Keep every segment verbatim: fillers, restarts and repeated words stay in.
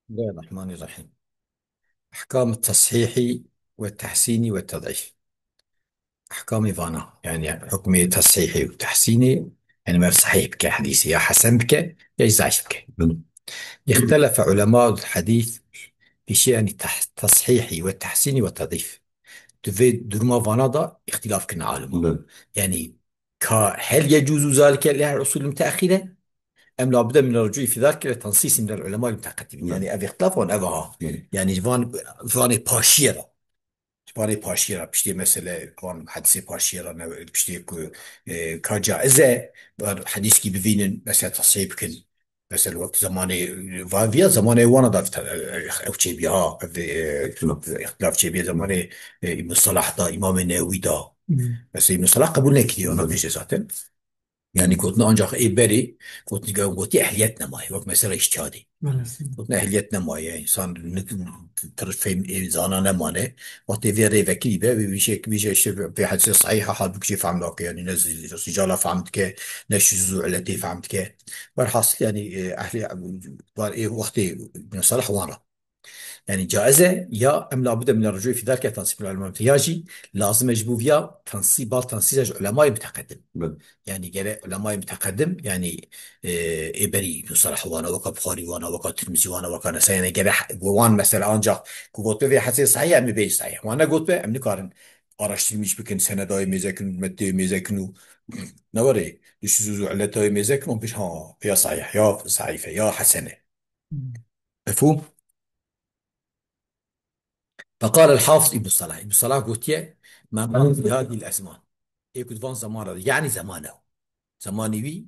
بسم الله الرحمن الرحيم. أحكام التصحيح والتحسين والتضعيف. Ehkamê vana, yani hukmê tesihî û tehsînê, yani me sahîh bike hedîsê, ya hesen bike, ya jî zeîf bike. Hı. اختلف علماء الحديث في شأن التح-، التصحيح والتحسين والتضعيف. Di vê duruma vana da îxtîlaf kirine alima. Hı. Yani ka هل يجوز ذلك لأهل الأصول المتأخرة أم لا بد من الرجوع في ذلك إلى تنصيص من العلماء المتقدمين. Hı. Yani ev îxtilaf wan ev ha. Hı. Yani van, vanê paşiyê ra. Ji barê paşiyê re, piştê mesele van hedisê paşiyê re ne, piştê ku, e, ka caiz e, van hedîskî bivînin, mesela tesîh bikin. Mesela wek zamanê, e, va-, viya zamanê wana da te-, e, ew çêbiya, ha, ev, e, îxtilaf çêbiya zamanê, e, Îbn Salah da, Îmamê Newewî da. Hmm. Mesela Îbn Salah qebûl nekiriye, ona bêje zaten. Yani gotin ancak ê berê, gotin, gotiye ehliyet nemaye. Wek mesela îctihadê. Evet. Gotin ehliyet nemaye. İnsan ne, tir fêm ê zana nemane. Wextê vê rê vekirî be, vê, vê şey, vê şey işte vê hedisê sahîh, halbuki şey fehm nake. Yani ne zi-, ricala fehm dike, ne şuzû illetê fehm dike. Velhasil yani, e, ehli, var, e, wextê mesela hewara. Yani caiz e, ya em labudde min ricû fî dalike tensîb bil ulema, ya jî lazim e ji bo viya tensîb, bal tensîb ji ulemayê muteqedim. Belê. Yani gere ulemayê muteqedim, yani, e, ê berî Ibn Salah wana, weka Buxarî wana, weka Tirmizî wana, weka Nesai, yani gere he-, wan mesela ancak ku gotbe vê hesê sahih, em ê bêjin sahih. Wan negotbe, em nikarin araştirmîş bikin, senedayê mêzekin, metnê mêzekin û ne were, di şuzûz û illetayê mêzekin û bêj ha, ya sahih, ya zayîf e, ya hesen e. Hmm. Mefhûm? فقال الحافظ ابن الصلاح. Îbn Salah gotiye, "ما مضى في هذه الأزمان." Ê ku di van zamana de, yani zamana. Zamanê wî,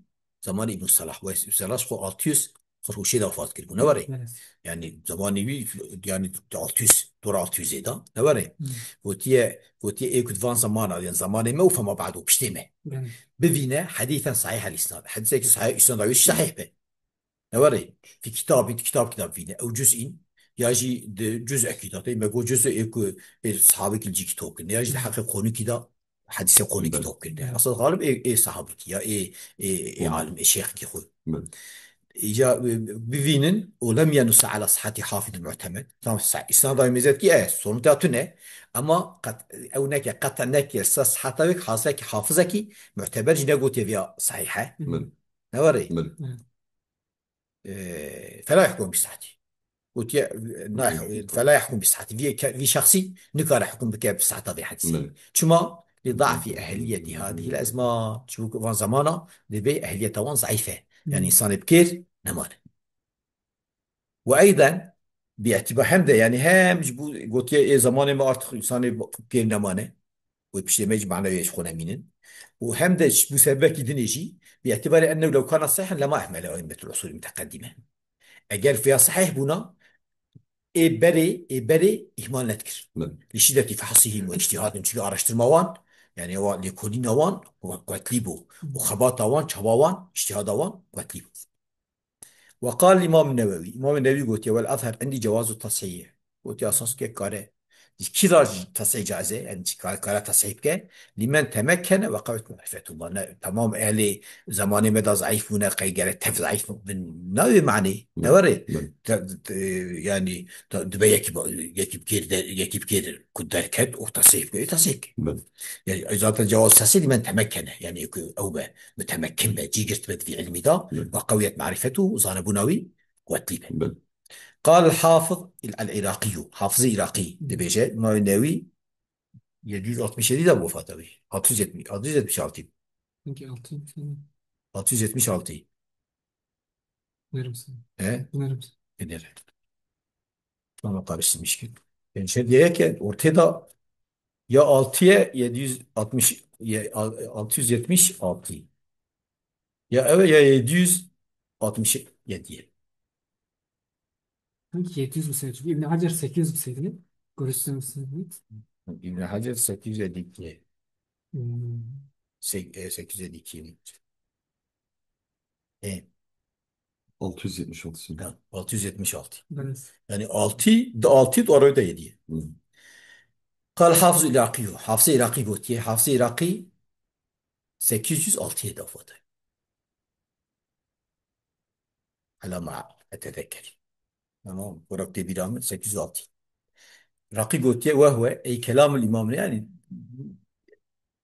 zamanê Îbn Salah. Wê Îbn Salah ji xwe altı yüz kırk üçê de wefat kiribû, ne were? Evet. Yani zamanê wî, yani altı yüz, dora altı yüzê de, ne were? Hı. Gotiye, gotiye, ê ku di van zamana, yani zamanê me û fema ba'du, piştê me. Evet. Bivîne hedîsen sahih el-îsnad. Hedîsekî sahih îsnada wî sahih be. Ne were? Fi kitabî, di kitab kitab vîne. Ew cuz'în, ya jî di cuz'ekî de, tey me got cuz'ê ê ku ê sahabekî li cî kitap kirin. Ya jî di heqê qonûkî de, hedîsê qonûkî Belê. top kirin. Belê. Esas xalib ê, ê sahabekî ya, ê, ê, ê Hı. alim, ê şêxekî xwe. Belê. Ya, e, bivînin, û lem yenusa ala sihhati hafizin mu'temed. Tam sa-, îsnada mêzet ki, e, sorun te tune. Ama qet, ew neke, qet neke, sa sihhata wek, hasekî, hafizekî, mu'teber jî negotiye viya sahih e. Belê. Ne were? Belê. Hı. E, fela yahkum bi sihhati. Gotiye, na, Hı. fela yahkum bi sihhati. Vî ke-, vî şexsî nikare hukm bike bi sihheta vê hedîsê. Belê. Çima? Li da'fi ehliyeti hadihil ezman. Çimkî van zamana dibê ehliyeta wan zayîf e. Yani Hı. insanê bi kêr nemane. Ve eyden, bi îtibar hem de, yani hem ji bo gotiye ê zamanê me artık insanê bi kêr nemane. Wê piştê me jî manewê ji xwe nemînin. Û hem de ji bo sebebekî dinê jî, bi îtibarê ennehu lew kana sahihan lema ehmele aimmetul usul muteqeddime. Eger vêya sahih bûna, ê berê, ê berê îhmal nedikir. Belê. Li şiddeti fehsihim ve ictihadihim, çünkü araştırma wan, yani wa lêkolîna wan, wa kuwetlî bû. Û xebata wan, çaba wan, ictihada wan kuwetlî bû. Ve qal Îmam Newewî. Îmam Newewî gotiye, "Vel azher indî cewazu tesîh." Gotiye, esas ke kare. Kî ra jî tesîh caiz e, yani kare, kare tesîh bike. Limen temekkene ve qewet marifetu. Ne, tamam ehlê zamanê me da zayîf bûne, qey gerek tev zayîf bin. Navê manî, ne were? Hı. Te-, te-, yani, te-, dibe yekî ba-, yekî bikêr de, yekî bikêr ku derket û tesîh bike, tesîh bike. Belê. Yani, zaten cevaz tesîh limen temekkene. Yani, ku ew be, mutemekkin be, cî girt be di vî ilmî de, Belê. ve qewiyet marifet û zanebûna wî quwetlî be. Belê. Qal el-Hafiz el-Iraqî, Hafizê Iraqî dibêje, Îmam Newî yedi yüz altmış yedi de wefat e wî. Altı yüz yetmiş, altı yüz yetmiş altı. Peki, altı yüz yetmiş altı. Altı yüz yetmiş altı. Verir misin? He? Verir misin? Ederim. Ama karıştırmış ki. Yani şey diye ki ortada ya altıya yedi yüz altmış, ya al-, altı yüz yetmiş altı. Ya evet ya yedi yüz altmış yedi. Sanki yedi yüz müseydi. Çünkü İbn Hacer sekiz yüz müseydi. Görüşsün müseydi. İbn Hacer sekiz yüz elli iki. Hmm. Se-, e, sekiz yüz elli iki. E, Altı yüz yetmiş altı. Ha, altı yüz yetmiş altı. Evet. Yani altı, da altı, da oraya da yedi. Hı. Kal Hafız Iraqî, Hafız Iraqî gotiye, Hafız Iraqî sekiz yüz altıya da wefat e. Hala ma etezeker. Tamam, were tê bîra min, sekiz yüz altı. Iraqî gotiye, "Wehwe, ey kelamul îmam", ne, yani,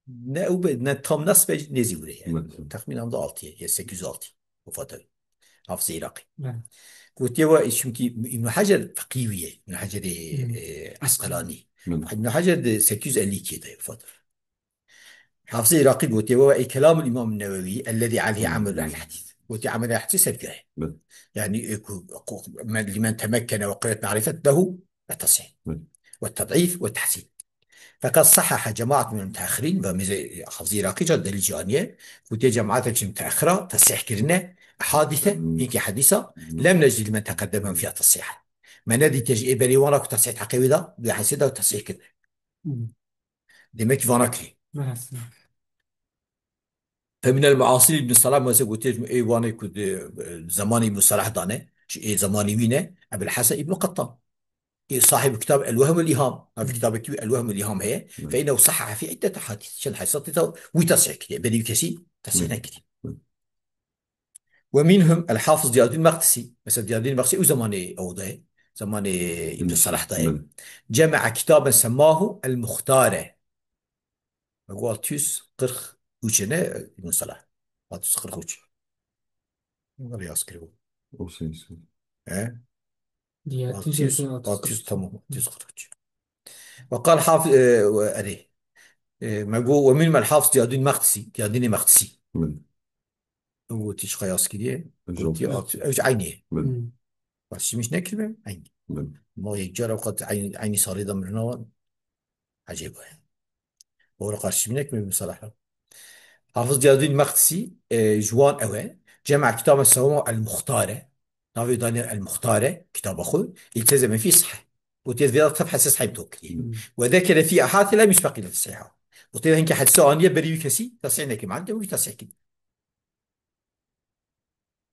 ne ew be, ne tam nas be, nêzî wire, yani. Evet. Texmînan da altı ye, ya sekiz yüz altı. Wefat ew. Hafizê Iraqî. Evet. Gotiye, "Wa, çünkü Îbn Hacer feqî wî ye, Îbn Hacerê, Hmm. e, Esqelanî." Evet. Îbn Hacer de sekiz yüz elli iki de wefat ew. Hafizê Iraqî gotiye, "Wa, ey kelamul Îmam Newewî, ellezî aleyhi Hmm. amelul hadîs." Gotiye, "Amelul hadîs sergah." Evet. Yani, e, ku, ku, men, limen temekkene ve qewet marifet lehu ve tasih. Evet. Ve ted'îf ve tahsîn. Fekat sahhaha cemaat min mutaahhirin ve mize Hafizê Iraqî ca delîl jî aniye. Gotiye cemaatek ji mutaaxira tesih kirine, hadîse, Hmm. yekî hadîsa, Hmm. lem necid limen teqeddemehum fiha tasih. Me nedîtiye ji ê berî wana ku tesih heqê wî da, bi hesê da tesih kirine. Hmm. Demek ki vana kirî. Belê. Feminel muasir Îbn Salah, mesela gotiye ji ê wanê ku di, e, zemanê Îbn Salah dane, ji ê zemanê wî ne, Ebil Hesen Îbn Qettan. Ê sahib kitab El Wehm El Îham. Ev Hmm. kitabekî wî El Wehm El Îham heye. Hmm. Fe innehu sahhaha fî iddet ehadîs. Çend hadîsa tê wî tesih kiriye. Berî wî kesî tesih Hmm. nekiriye. Hmm. Ve minhum El Hafiz Diyadin Maqdisi. Mesela Diyadin Maqdisi ew zemanê ew de ye. Zemanê Îbn Hmm. Salah de ye. Hmm. Cema'a kitaben semmahu El Muxtare. Ve got altı yüz kırk üç ne Îbn Salah. Altı yüz kırk üç. Bunları yaz kiribû. O şey, şey. He? Diye Altı yüz, altı yüz, tamam, altı yüz kırk üç. Ve kal Hafız, e, ve, erê. E, me got, ve minhum El Hafiz Diyadin Maqdisi, Diyadin Maqdisi. Min. Ew gotiye çi qeyas kiriye? Ew Gotiye jopne. Altı yüz, ew aynı. Min. Hmm. Bas şimiş nekirme, aynı. Min. Ma yek cara qat aynı, aynı sarı da mirnawan. Acayip o ya. Ora karşı şimiş nekirme mesela. Hafız Diyadin Maqdisi, e, ji wan ew e. Cema kitabe Sewma El Muxtare. Navê daniye El Muxtare, kitaba xwe, iltezeme fî sahih. Û tê vêya tef hesê sahib to kiriye. Hmm. Ve zekere fî ahadîse lem yusbeq ile tashiha. Û tê hinkî hedîsa aniye berî wî kesî tasih nekiriye. Malum wî tasih kiriye.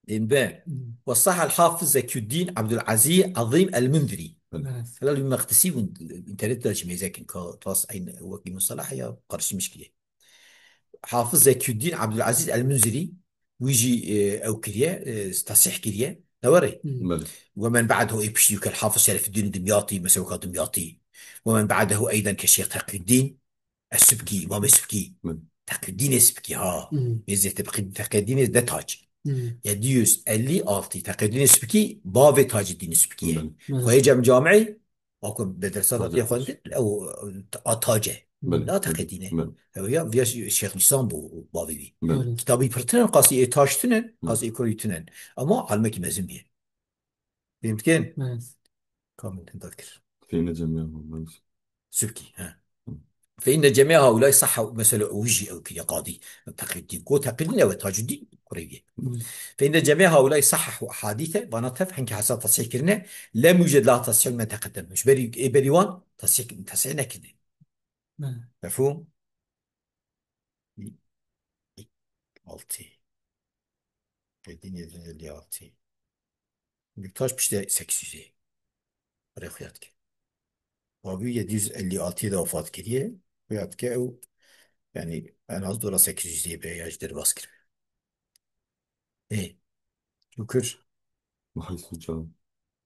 Din be. Hmm. Ve sahha El Hafiz Zekiyuddin Abdulaziz Azim El Munziri. Evet. Helal bir Maqdisi bûn, internet de jî mêzekin ka tas eyn wekî Musalah ya karışmış kiriye. Hafiz Zekiyuddin Abdulaziz El Munziri, wî jî, e, ew kiriye, e, tasih kiriye. Ne were? Hmm. Belê. Ve men ba'dehu, ê piştî wî ke Hafiz Şerefeddin Dimyatî, mesela weka Dimyatî. Ve men ba'dehu eyden ke Şeyh Taqiyuddin Es-Subkî, Îmamê Subkî. Belê. Taqiyuddinê Subkî, ha. Hmm. Mêzê Taqi-, Taqiyuddinê de tac. Hmm. Yedi yüz elli altı, Taqiyuddinê Subkî, bavê Tacuddin Subkî ye. Belê. Belê. Xweyê Cem Camî, Wako medresa da Tac. Tê xwendin, ew, a tac e. Belê. Na teqedîne. Belê. Ew ya, viya Şêxulislam bû, bavê wî. Belê. Belê. Kitabî pir tune, qasî ê taş tune, Belê. qasî ê kurî tune. Ama alimekî mezin bîye. Fêm dikin? Belê. Ka min tenda kir. Feyne cemiya, belê. Subkî, he. Hı. Fe inne cemiya haulay sahha, mesela, ew jî ew kiriye qadî. Teqîdîn. Go Teqîdîn ew e, Tacudîn kurê wî ye. Hı. Fe inne cemiya haulay sahha hadîse, vana tev, hinkî hesa tasih kirine, lem yujed la tasih men teqeddem. Ji berî, ê berî wan tasih, tasih nekirine. Hı. Mefhûm? Altı. Teqîdîn yedi yüz elli altı. Bektaş piştî sekiz yüzê. Rê xuya dike. Babî yedi yüz elli altı de wefat kiriye. Xuya dike ew, yani en az dora sekiz yüzê be ya ji derbas kiribe. Ê. Şükür. Ve haythu ca.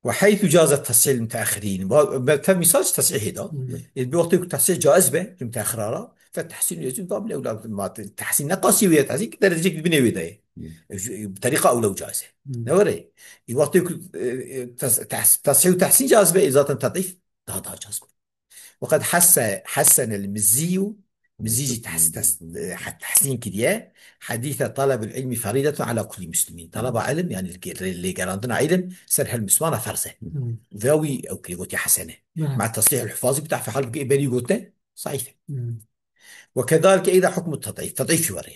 Ve haythu caze tes'il müteahhirin. Ba-, be-, tev misal tes'ihê da. Hmm. Ê, bi wextê ku tes'ih caiz be, ji müteahhira ra, fe tehsin yecib da bile evla ma te-, tehsin ne qasî wê, tehsin ki derecek binê wê de ye. Hmm. E, ju-, e, tariqa ewle û caiz e. Hmm. Ne were? Ê, wextê ku, e, e, tes-, tes-, tes'ih û tehsin caiz be, ê, zaten ted'îf daha, daha caiz be. Ve qed hesse-, hessenel Mizziyu, Mizzi jî tehs-, tehs-, eh, tehsîn kiriye. Hadîse talebul ilmi feridetun ala kulli muslimin. Taleba ilim, yani lê-, lê-, lêgerandina ilim ser her Mislimana ferz e. Hı. Vira wî ew kiriye, gotiye hesene. Evet. Ma tasrîh el hufazî bi tahfî hal bike, berî gote, zayîf e. Hı. Ve kezalike eyda hukmu ted'îf, ted'îf jî were.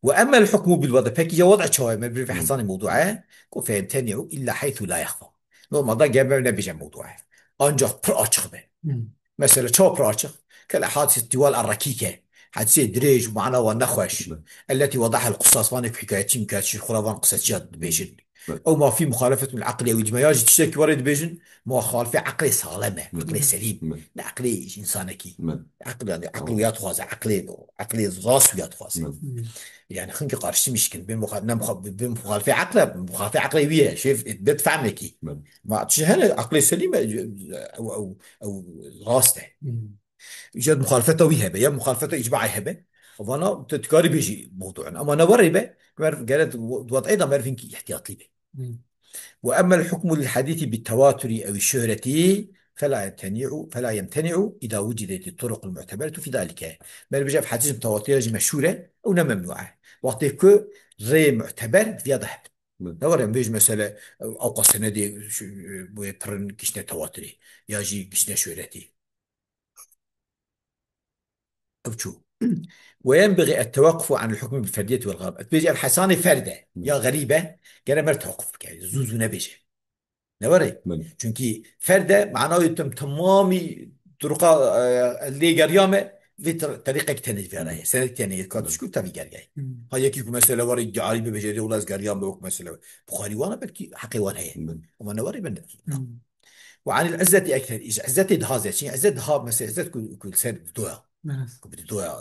Ve emmel hukmu bil wada. Peki ya wada çawa ye? Me bir Hı. hesani mewdua ye. Ku fe yemteni'u illa haythu la yahfa. Normalde gel me nebêje mewdua ye. Ancak pir açık be. Hı. Mesela çawa pir açık? Kele hadîse tiwal errekîke. Hadîse dirêj û mana wan nexweş. Hı. Elleti wadaha el qusas, vanê ku hikayetçî, hikayetçî xura van qisesçiya dibêjin. Evet. Ew mafî muxalefetul aqlî ew îcma ya jî tiştekî warê dibêjin, muxalefê aqlê salem e, aqlê selîm. Evet. Ne aqlê însanekî. Evet. Aql, yani aql wiya dixwaze, aqlê, aqlê rast wiya dixwaze. Evet. Yani xinki qarşî mişkin, bin muxa-, ne muxa-, bin muxalefê aqle, muxalefê aqlê wî ye, şêf, bet fehmekî. Evet. Ma tişt hene, aqlê selîm e, ew, ew, ew rast e. Hmm. Ya muxalefeta wî hebe, ya muxalefeta îcmaê hebe. Vana tu dikarî bêjî mewdû in. Ama ne werê be, mer-, gere di wad'ê de merv hinkî îhtiyatli be. Hmm. Ve emmel hukmu lil hadîsî bit tewaturi ew şuhreti fela yemteni'u, fela yemteni'u ida wucidet turuq mu'teberetu fi zalike. Mer bêje ev hadîs mutewatîr e jî meşhûr e, ew ne memnû e. Wextê ku rê mu'teber diviya de hebin. Ne were em bêj mesele, ew qas senedê şu, bu pirin gişne tewatirê, ya jî gişne şöhretê. Ev çû. Ve yenbği et-tewakkufu anil hukmi bil ferdiyeti vel ğarib. Et bêjî ev hesanê ferd e, ya xerîb e, gere mer tewakkuf bike. Zû zû nebêje. Ne were? Belê. Çünkü ferd e, manayê tim temamî turuqa, e, lê geriya me, vê ter-, terîqek tenê vê re ye. Senek tenê ye, ka tişkû tevî geriyayê. Hmm. Ha yekî ku mesele were iddialî bibêje, "Rê wela ez geriyam be wek mesele." Buxarî wana belkî heqê wan heye. Belê. Ama ne were ben de. Hmm. Ve anil izzeti ekter. Îş izzetê daha zêde. Çin izzet daha, mesela izzet ku, ku ser doya. Evet. Ku bi doya,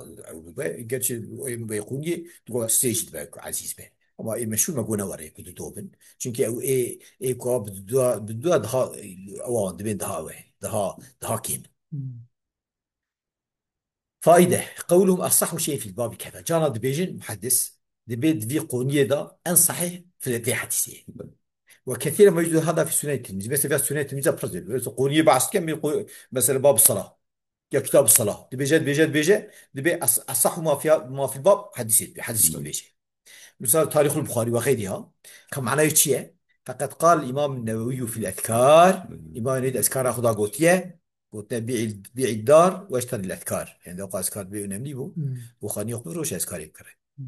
be, gerçi o ê Beyqûniyê, tu go sê jî dibe ku ezîz be. Ama ê meşhûr me go ne were ku di do bin. Çünkü ew ê, ê ku bi doya, bi doya daha, ew an dibên daha we, daha, daha kêm. Hmm. Faide. Qewluhum asahhu şey fil babi keda. Cana dibêjin muhaddis, dibê di vî qoniyê de en sahih fil vê hadîsê. Ve kethîre mewcûd hada fi Sunen Tirmizî. Mesela vê Sunen Tirmizî pir zêde. Mesela qoniyê behs dikin, bir qo-, mesela bab salah. Ya kitab salah. Dibêje, dibêje, dibêje, dibê as-, asahhu ma fi, ma fil bab hadîsê dibê. Hadîs dibêje. Mesela Tarîxul Buxarî ve xeyrîha. Ka manayê çi ye? Feqet qal Îmam Newewî fil Ezkar. Îmam Newewî di Ezkara xwe de gotiye. Gotine, "Bî'î, bî'î dar weşterî lezkar." Yani, o kadar ezkar bir önemli bu. Hmm. Bu xanî yok mu roş ezkarê bikire. Hmm.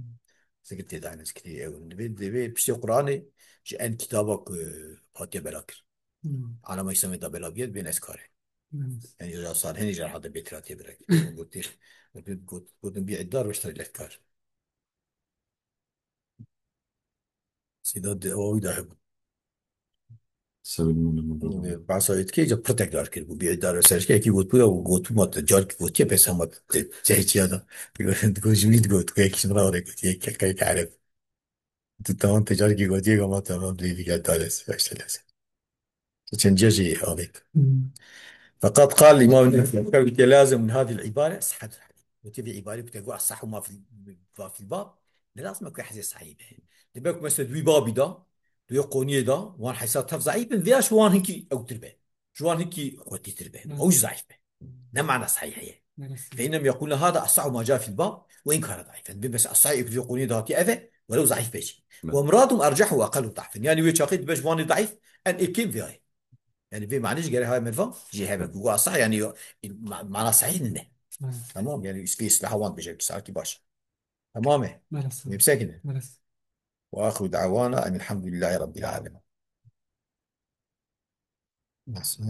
Zikir tê dayne, zikirî ew. Divê, divê piştê Qur'anê ji en kitaba ku hatiye bela kir. Hmm. Alema İslamê da bela biyet, bên ezkarê. Hmm. Yani, ya salihên ji hada bêtir hatiye bira kir. Gotin, gotin, gotin, "Bî'î dar weşterî lezkar." Sîda di ewa wî de hebû. Sewil Mûn Mûn. Ee, behsa wê dikê, ca pir tekrar kiribû. Bir idare serişkekî gotbû ya, gotbû ma te carkî gotiye, pes hema te, te çiya da. Dikû ji min digot, ku yekî ji min re gotiye, ke, ke, ke ereb. Tu tamam te carkî gotiye, ama tamam, lê dike dare, işte leze. Çendiya jî avêt. Hmm. Feqat qal Îmam Newewî, lazim min hadî l-îbare sihhetul hadîs. Wekî vî îbarê ku te got, "Asahhu ma fil, ma fil bab", ne lazim e ku hezê sahî be. Dibe ku mesela di wî babî de, di wê qoniyê de, wan hesa tev zeîf bin, vêya ji wan hinkî ewtir be. Ji wan hinkî xwetîtir be. Hmm. Ew jî zeîf be. Ne mana sahîh heye. Neresi? Fe innem yeqûlne hada asahhu ma ca fil bab ve in kane zeîfen. Dibê mesela sahîh ku di wê qoniyê de hatiye ev e, welew zeîf be jî. Evet. Ve muradum ercehu ve aqallu da'fen. Yani wê çaxê dibe ji wanê zeîf, en ê kêm vê ye. Yani vê manê ji gere hay merva jê hebe. Ku asah yani yo, ma-, mana sahîh ne. Evet. Tamam, yani islah wan bêje, sakin baş. Tamam e. Neresi? Nefsekine. Neresi? Ve axiru da'wana enilhamdülillahi rabbil alemin. Nasıl?